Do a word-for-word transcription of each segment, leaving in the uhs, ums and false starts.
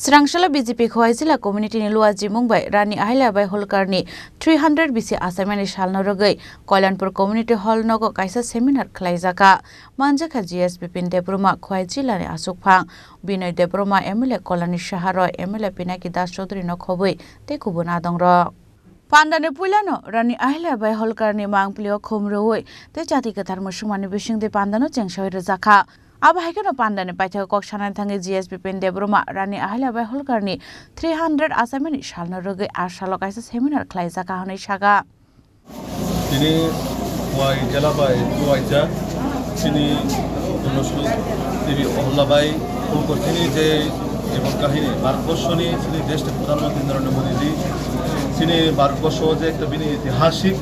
Chwrangsalo B J P Khowai Jila Community ni Luajimung bai Rani Ahilya bai Holkar ni three hundred bisi achaimani salno rwgwi Koilanpur Community Hall nogo kaisa seminar khwlaijakha. Manjakha G S Bipin Debbarma, Khowai Jila ni Achukphang Binoy Debbarma, M L A Kolani Saha Roy, M L A Pinaki Das Chaudhary no khobwi tei kubun adongrok. Pandani puilano Rani Ahilya bai Holkar ni mangpili o khum rwui tei jati kwthar muchungmani bisingtwi pandano chengsaui rwjakha. Abo hai kheno pandani paithak kok sanani thangwi G S Bipin Debbarma Rani Ahilya bai Holkar ni three hundred achaimani salno rwgwi a salo kaisa seminar khwlaijakha hwnwi sakha. Tini Khowai jela bai Khowai jak chini Donosuk Devi Oholla bai Khulkor chini je jibon kahini Bharatborsho ni chini desh ni Pradhan Mantri Narendra Modi ji chini Bharatborsho je ekta bini itihasik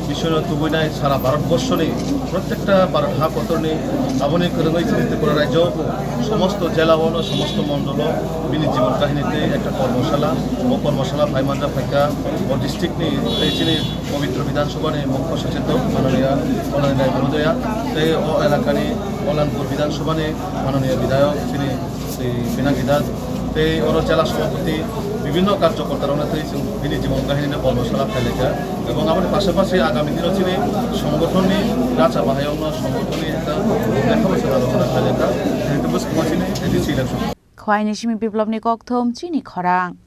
bisoy no tubui nai sara Bharatborsho ni prottekta Bharat ha kotor ni aboni kwrwngwi chini Tripura rajyo somosto jela o no somosto mondol o bini jibon kahini tei ekta kormosala o kormosala phai manja phaikha o district ni tei chini Pabitra Bidhan Sabha ni Mukho Sachetok Mananiya Kolani Rai Mahodoya tei o elaka ni Kolani Bidhan Sabha ni Mananiya Bidhayok chini tei Pinaki Das tei oro Jela Sabhapati bibhinno karjokorta rok no tei chwng bini jibon kahini no kormosala khailaikha ebong aboni pasapasi agami dino chini songothon ni racha bahai rok no songothon ni ekta lekha bai chwla rok no khailaikha tei bwskango chini A D C election. Khowai ni simi Biplop ni kokthum chini khorang.